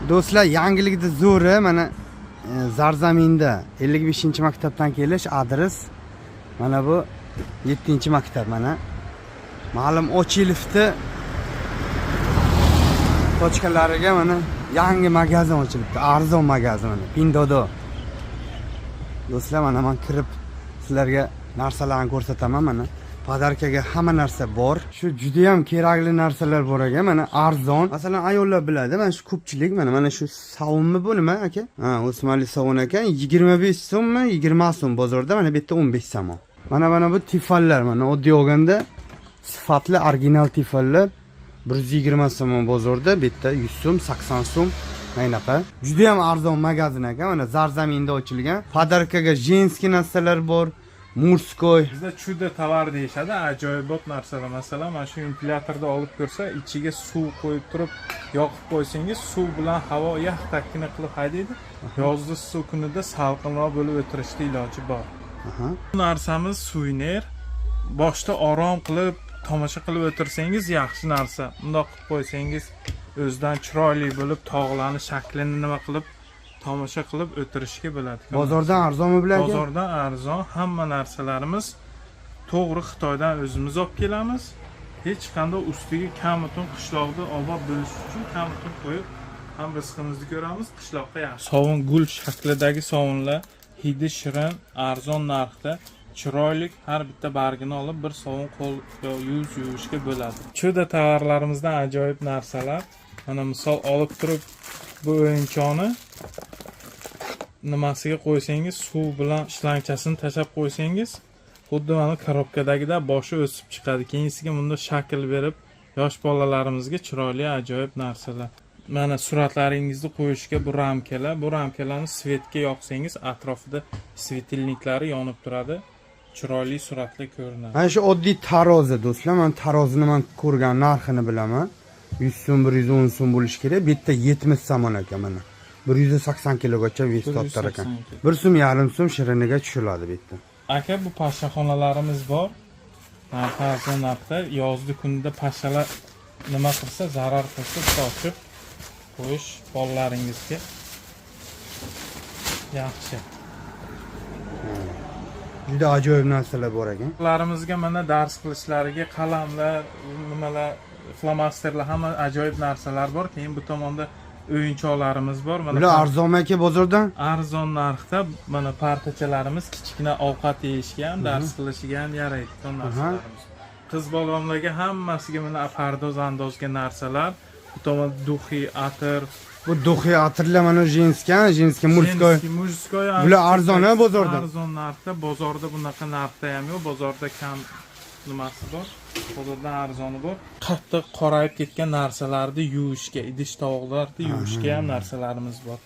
Do'stlar, yangilikni zo'ri mana Zarzaminda 55-maktabdan kelish adres mana bu 7-maktab mana. Ma'lum Ochilovni tochkalariga mana yangi magazin ochilibdi. Arzon magazin mana Pinduoduo. Do'stlar, mana man kirib sizlarga narsalarni ko'rsataman mana. Подарка ga hamma narsa bor. Shu juda ham kerakli narsalar bor ekan, mana arzon. Masalan, ayollar biladi, mana shu ko'pchilik mana shu sovunmi, bu nima aka? Ha, O'smonli sovun ekan, 25 so'mmi, 20 so'm bozorda, mana bu yerda 15 somon. Mana bu Tefallar, mana oddiy olganda sifatli original Tefallar 120 so'm bozorda, bu yerda 100 so'm, 80 so'm. Mana bunaqa. Juda ham arzon magazin ekan, mana Zarzaminda ochilgan. Подарка ga женский narsalar bor, мужской. Bizda чудо tovar deyishadi, ajoyibot narsalar. Masalan, mana shu ventilyatorni olib ko'rsa, ichiga suv qo'yib turib yoqib qo'ysangiz, suv bilan havo yaxtakkina qilib haydaydi. Yozda suv kunida salqinroq bo'lib o'tirishni iloji bor. Bu narsamiz suvenir. Boshda orom qilib tomosha qilib o'tirsangiz, yaxshi narsa. Bundoq qilib qo'ysangiz, o'zidan chiroyli bo'lib, tog'larni shaklini nima qilib tomosha qilib o'tirishga bo'ladi. Bozordan arzonmi bular aka? Bozordan arzon. Hamma narsalarimiz to'g'ri Xitoydan o'zimiz olib kelamiz. Hech qanday ustiga kam-mutum, qishloqda obod bo'lishi uchun kam-mutum qo'yib ham rizqimizni ko'ramiz, qishloqqa yaxshi. Sovun, gul shaklidagi sovunlar, hidi shirin, arzon narxda, chiroyli. Har bitta bargini olib bir sovun qo'l yo yuz yuvishga bo'ladi. Чудо tovarlarimizdan ajoyib narsalar. Mana, misol olib turib, bu o'yinchoqni nimasiga qo'ysangiz, suv bilan shlangchasini tashlab qo'ysangiz, xuddi mana коробка dagida boshi o'sib chiqadi. Keyinsiga bunda shakl berib, yosh bolalarimizga chiroyli, ajoyib narsalar. Mana, suratlaringizni qo'yishga bu ramkalar. Bu ramkalarni свет ga yoqsangiz, atrofida светильник lari yonib turadi, chiroyli suratlar ko'rinadi. Mana shu oddiy tarozi, do'stlar. Man tarozini man ko'rgan narxini bilaman. 100 so'm, 110 so'm bo'lishi kerak. Bu yerda 70 somon ekan mana. 180 kilogacha вес tortar ekan. 180 kilo. 1 so'm yarim so'm shiriniga tushiriladi bu yerda. Aka, bu pashaxonalarimiz bor, narxi arzon narxda. Yozgi kunda pashalar nima qilsa, zarar qilsa, sochib qo'yish bolalaringizga yaxshi. Juda ajoyib narsalar bor ekan. Bolalarimizga mana dars qilishlariga qalamlar, nimalar, flomasterlar, hamma ajoyib narsalar bor. Keyin bu tomonda o'yinchoqlarimiz bor mana. Bular arzonmi aka bozordan? Arzon narxda. Mana, partachalarimiz, kichkina ovqat yeyishga ham, dars qilishiga ham yaraydigan narsalarimiz. Qiz bolalarga hammasiga mana pardoz andozga narsalar. Bu tomonda духи, atir. Bu духи, atirlar mana женский, женский, мужской. Женский, мужской. Bular arzon, a, bozorda? Arzon narxda. Bozorda bunaqa narxda ham yo'q, bozorda kam nimasi bor, bozordan arzoni bor. Qattiq qorayib ketgan narsalarni yuvishga, idish tovoqlarni yuvishga ham narsalarimiz bor.